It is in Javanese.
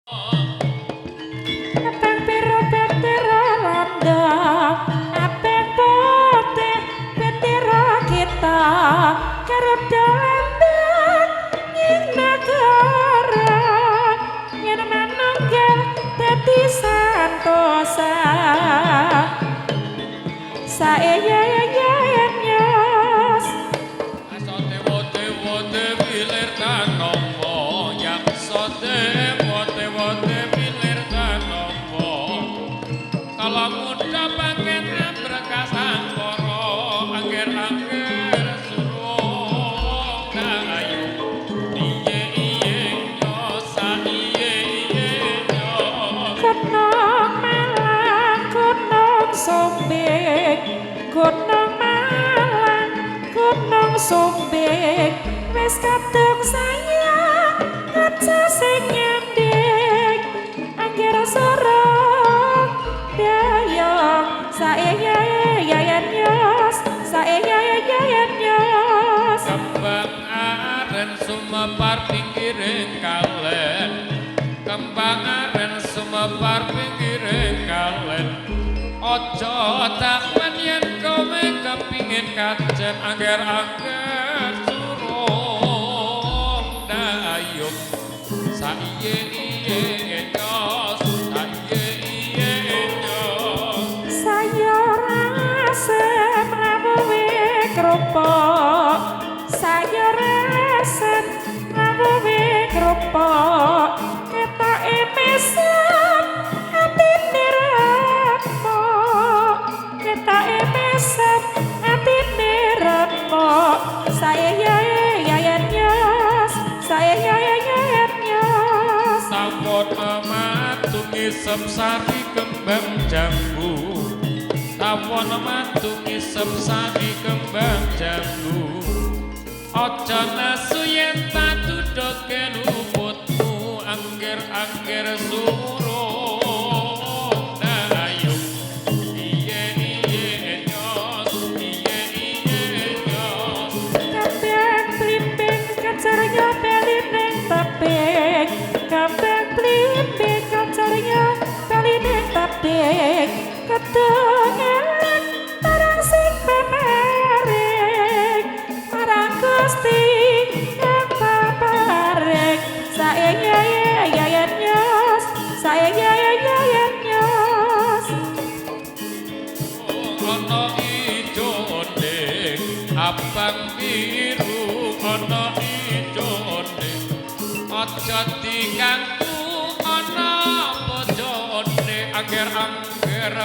Abang biru bendera Landa, abang putih bendera kita, Garuda lambang ing negara, yen manunggal dadi santosa. Sae ye yos. Asa dewa dewa dewi lir tanomo, yaksa dewa dewa dewi lir tanomo. Kala muda paken ambrkas angkara, angger-angger surung dayu. Iye iye yo sa iye iye yo. Gunung Malang, Gunung Sumbing, Gunung Malang, Gunung Sumbing, wis kadung sayang kaca sing nyanding, angger sorong dayong sae ye ye yos, sae ye ye yos. Kembang aren sumepar pinggiring kalen. Kembang aren sumepar pinggiring kalen. Aja takmen yen kowe kepingin kajen, angger-angger surung dayung. Saiye iye nyos, saiye iye nyos. Sayur asem lawuhe kerupuk, sayur asem lawuhe kerupuk, ketoke mesem atine remuk, ketoke mesem atine remuk. Sae ye ye nyos, sae ye ye nyos. Tawon matu ngisep sari kembang jambu. Tawon matu ngisep sari kembang jambu. Aja nesu yen patudoke luputmu, angger-angger surung dayung. Iye iye nyos, iye iye nyos. Kembang blimbing kacarnya bali ning tebing, kembang blimbing kacarnya bali ning tebing, kedung elek marang sing peparing, marang Gusti kang paparing. Sae ye ye ye nyos, sae ye ye ye nyos. Ana ijone abang biru, ana ijone aja diganggu, ana bojone angger-angger.